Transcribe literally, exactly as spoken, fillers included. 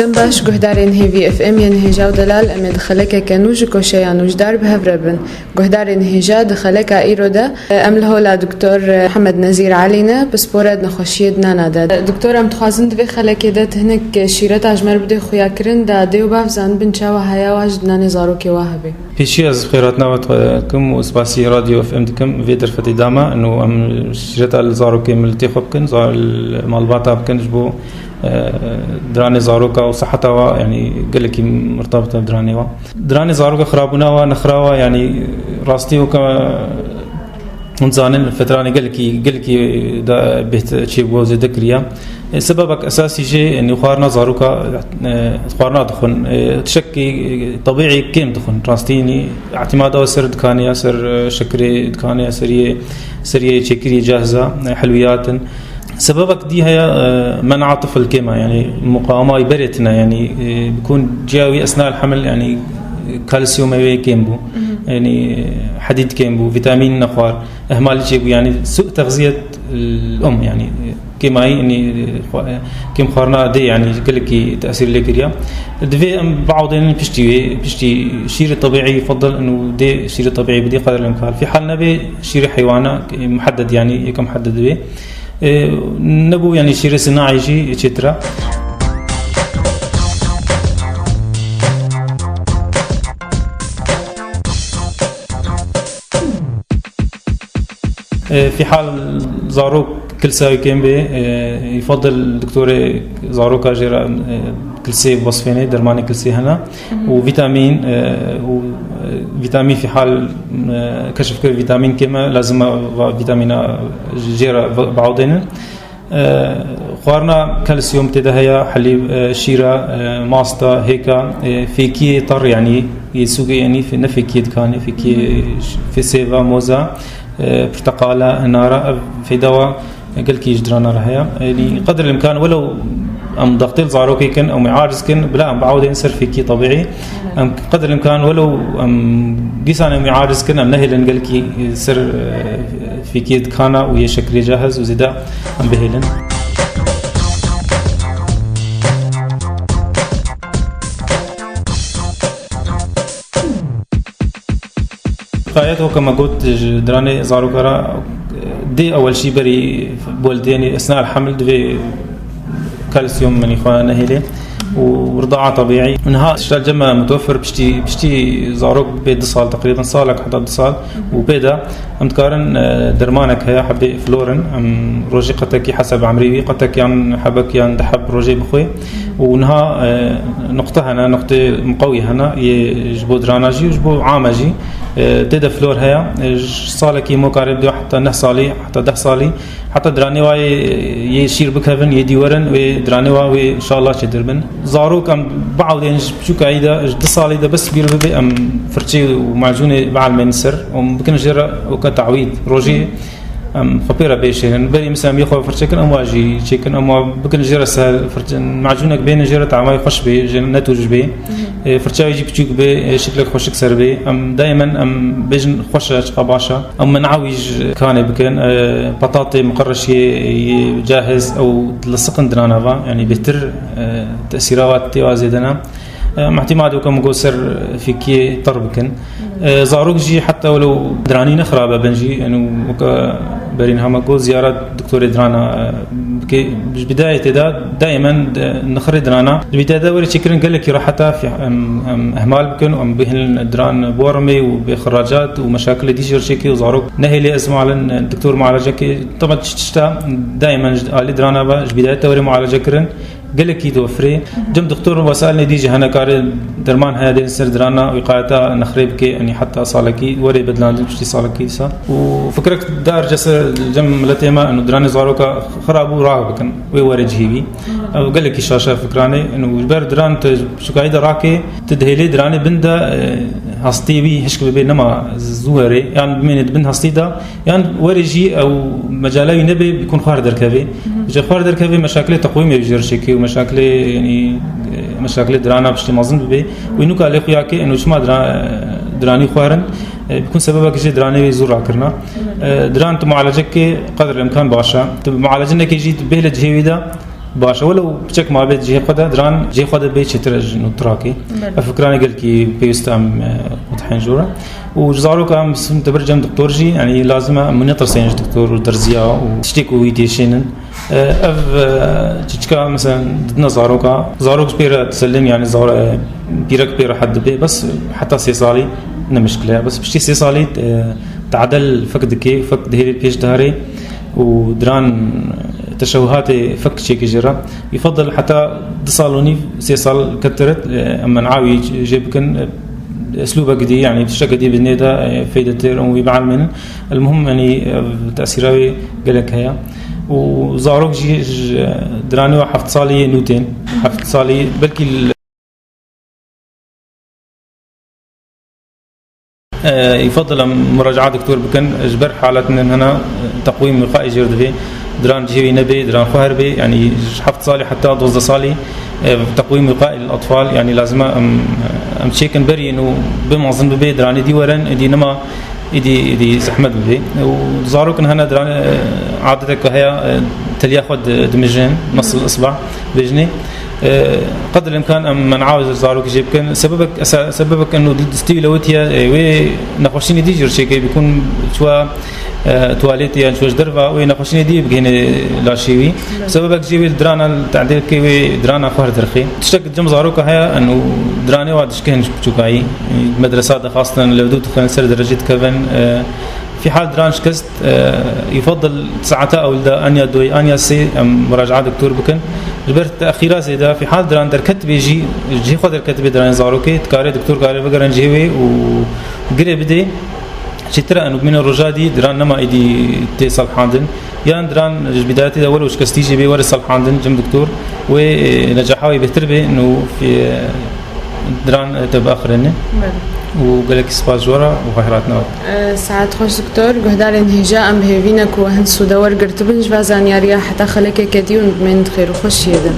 Dem baş, guhdarên Hêvî F M yên hêja û delal, em ê di xelekeke nû ji koşeya nûjdar bi hev re bin. Guhdarên hêja, di xeleka îro de, em li hola Doktor Mihemed Nezîr Elî ne, pispore di nexweşiyê dinana de. Doktor, em dixwazin di vê xelekê de tu hinek şîreta ji me re bidê xuyakirin, da dê û bav zanibin çawa heya wa ji dinanê zarokê wa hebe. Pêşî ez xêratina we dikim û spasî Radyo F M dikim vê derfetê da me. Ino em şîreta li zarokê milletê xwe bikin, zar-, li malbata bikin ji bo, e, diranê zaroka û seheta wa, yanî gelekî mirtabit e diranê wa. Diranê zaroka xirabûna wa, nexira wa, yanî rastî weke hûn dizanin, fetranê gelekî, gelekî da bêht çêbû zêde kiriye. E, sebebek esasî jê, yanî xwarina zaroka, e, xwarina dixwin. E, tiştekî tebîî kêm dixwin. Rastî, yanî îtîmada we ser dikanê ya, ser, e, şekirê dikanê ya, seriyê, seriyê çêkirî cahiza, e, helwiyat in. Sebebek dî heye, e, men'a tifl kêm e, yanî muqawema wî berê tune, yanî, e, bikûn ciya wî esna el hemil, yanî kalsiyum wê kêm bû. Yanî hedîd kêm bû, vîtamîn nexwar, ihmalî çêbû, yanî su texziyet l-um, yanî kêmayî, yanî xwe-, kêm xwarina dê, yanî gelekî tesîr lê kiriya. Divê em biawdênin piştî wê, piştî şîrê tebîî, yufeddel ino dê şîrê tebîî bidê qedr el-imkan. Fî hal nebe şîrê heywana, e, muhedded, yanî yeke muhedded wê. E, nebû, yanî şîrê sinaî jî çêtir e. E, fî hal zarok kilsa wê kêm bê, e, yufeddel doktorê zaroka jê re, e, kilsê biwesfênê, dermanê kilsê hene. Û vîtamîn, e, û, e, vîtamîn fî hal, e, keşif kir vîtamîn kêm e, lazim e va vîtamîna jê re bi-, biawdênin. E, xwarina kalsiyum tê de heye, helîb, e, şîra, e, masta, hêka, e, fêkiyê tar, yanî yê sûgê, yanî fê-, ne fêkiyê dikanê, fêkiyê fê sêva, moza, e, pirteqala, nara, ev feyda wa gelkî ji dirana re heye. Yanî qedr el-imkan, welew em daxtê li zarokê kin, em wê aciz kin, bila em biawdên ser fêkiyê tebîî. Em qedr el-imkan, welew em dîsan em wê aciz kin, em nehêlin gelkî ser, e, fêkiyê dikana û yê şekirê cahiz û zêde em bihêlin. Qayet weke me got, ji diranê zaroka re dê ewel jî berî bi wildê, yanî esna el hemil divê kalsiyum, yanî xwe nehêlê û ridaa tebîî. Niha tişta cem e mutewefir piştî, piştî zarok bê du sal, teqrîben salek heta du sal û pê de em dikarin, e, dermanek heye, hebê flor in, em rojê qetekî heseb emrê wî, qetek yan hebek yan du heb rojê bixwê. Û niha, e, nuqte hene, nuqtê miqewî hene, yê ji bo dirana jî û ji bo ame jî, e, tê de flor heye. E, ji salekî mo karê bidê heta neh salî, heta deh salî, heta diranê wa yê, yê şîr bikevin, yê dî werin, wê diranê wa wê inşallah çêtir bin. Zarok em biawdên ji piçûkayî de, ji du salî de bes bîr bibe, em firçê û macûnê bielmên ser, em bikin jê re weke tawîd. Rojê em xwe pê re bêşêrin. Berî mesela em yê xwe firçe kin, em wa jî çêkin, em wa bikin jê re sehel firçe, macûnek bênin jê re, tamay xweş bê, jê netûj bê. E, firçayê jî piçûk bê, e, şiklek xweşik ser bê. Em daimen em bêjin xweş e, çiqa baş e. Em men'a wî ji kanê bikin, e, petatê miqerreşiyê yê cahiz ew li siqin dirana va, yanî bêtir, e, tesîra wa tê wa zêde ne. Em îtîmadê weke min got ser fîkiyê tir bikin. E, zarok jî heta wilo diranî ne xirabe bin jî, yanî weke berî niha me got ziyara doktorê dirana, e, bike. Ji bidayetê de daimen, e, nexirê dirana. Ji bidayetê de were çêkirin gelekî rehet e, fî-, em, em ihmal bikin û em bihêlin diran bormê û bê xiracat û meşakilê dî jê re çêkê û zarok nehêlê ez malin, e, doktor mualecekê. Teba çi tişta daimen ji alî dirana ve ji bidayet de were mualece kirin. Gelekî dofirê. Cem doktor wesailê dî jî hene, karê derman heye, dên ser dirana wîqayeta nexirê bike, yanî heta salekî were bedilandin, piştî salekî dîsa. Û fikrek dar ce ser cem miletê me, eno diranê zaroka xirab û rax bikin, wê were cihê wî. Ev gelekî şaş e fikranê, eno ji ber diran tu çukayî de rakê, tu dihêlê diranê bin de, e, hastê wî hişk bibe, nema zû were, yan bimêne di bin hastî de, yan were jî ew mecala wî nebe, bikun xwar derkeve. Hı hı. Ji xwar derkeve, meşakilê teqwîmê bi jê re çêke û meşakilê, yanî, e, meşakilê dirana piştî mezin bibe. Wî nuka lê xuya ke, eno çima dira-, diranî xwarin, e, bikun sebebek jê diranê wê zû rakirina. Evet. E, diran tu mualecek ke qedr imkan baş e. Tu mualece neke jî tu bêhle cihê wî de, Baş e, welew piçek mabê cihê xwe de, diran cihê xwe de bê çêtir e ji nû tirakê. Belê. Ev fikranê gelkî pêwîst e em, e, wetihên jor e. Û ji zaroka em bisin te bir cem doktor jî, yanî lazim e em netirsên ji doktor û derziya û tiştê ku wî têşênin. E, ev, e, çiçka, mesela, didine zaroka, zarok ji pê re diselin, yanî zar-, e, pîrek pê rehet dibe, bes heta sê salî ne mişkile ye. Bes piştî sê salî, e, tadel fek dike, fek dihêlê pêş diharê û diran teşewhatê fek çêke jê re. Yufadil heta du sal û nîv, sê sal ketir e, em men'a wî jê bikin, e, eslûbek dî, yanî tiştek dî bi nê de, e, feydetir û wî bielmênin. El muhim, yanî, ev tesîra wê gelek heye. Û zarok jî ji diranê wa heft salî yê nû tên. Heft salî, belkî l-, e, yufadil em muraca'a doktor bikin. Ji ber haletên hene, e, teqwîm wîqaî jêr divê. Diran cihê wî nebê, diran xweher bê. Yanî ji heft salî heta dozdeh salî, e, teqwîm wîqaî lil atfal. Yanî lazim e em, em çêkin berî û bi mezin bibe, diranê dî werin, êdî nema, êdî, êdî zehmet bibe. Û zarokên hene diran, e, adetek heye, e, teliya xwe di-, dimijin, mesl isba bêjinê. E, qedr imkan em men'a zarokê jê bikin. Sebebek, esa-, sebebek eno distî lewitiye, e, wê nexweşînê dî jî çêke bikun çwa, e, tuwaletê yan çwa ji derva, wê nexweşînê dî bigihîne laşê wî. Sebebek jê wê dirana tedê ke wê dirana xwe derxê. Tiştek cem zaroka heye, eno diranê wa dişkên ji biçûkayî. Medresa dixwastin, lewdû dixin, ser derecê dikevin. E, fî hal diran şikest, e, yufadil saeta ewil de, anya doy, anya sê, em muraca'a doktor bikin. Ji ber te'xîra zêde, fî hal diran derketibê jî, cihê xwe derketibê diranê zarokê, dikare doktor kare vegerin cihê wê û girê bidê. Çêtir e, eno bimîne roja dî, diran nema êdî tê selhandin. Yan diran ji bidayetê de were û şikestî jê bê were selhandin cem doktor. Wê, e, necaha wê bêhtir bê, no fî-, diran, e, te biaxirîne. Belê. Û gelekî spas ji we re û xwe hêratina we. E, saet xweş doktor, guhdarên hêja em bi hêvî ne ku we hin sûde wergirtibin ji va zanyariya heta xelekeke dî û em bi mênd xêr û xweşiyê de.